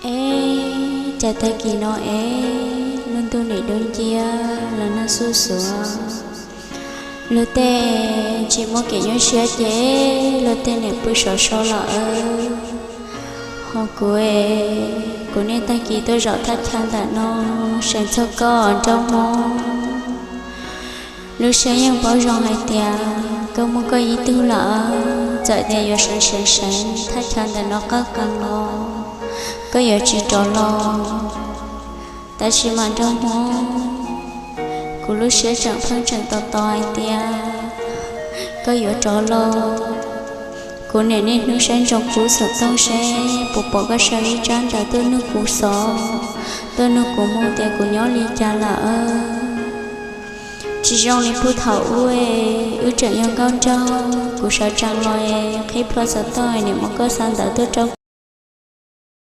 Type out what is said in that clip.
Es cas tag kis no es lub ntuj nim dub nciab los nag xuj xuav, luag tej tsis muaj kev nyuaj siab ces luag tej nim pw sov so lawm. Ho kuv, kuv niaj tag kis tuaj zaum thaj chaw ntawm no seem txog koj nraug Hmoob. Lub siab yeej paub zoo hais tias koj muaj koj ib tug lawm, txawm tias yuav seev seev seev thaj chaw ntawm no qab qees los koj yuav tsis rov los. Tab sis mas nraug Hmoob, kuv lub siab tseem pheej tseem tos tos hais tias koj yuav rov los. Kuv niam niaj hnub saib ntsoov kuv xov tooj seb puas pom koj sau ib tsab ntawv tuaj nug kuv xov, tuaj nug kuv moo tias kuv nyob li cas lawm. Tsis zoo li puag thaum ub, wb tseem yog nkauj nraug, kuv sawv tsees los qhib plho xov tooj nim muab koj xa ntawv tuaj rau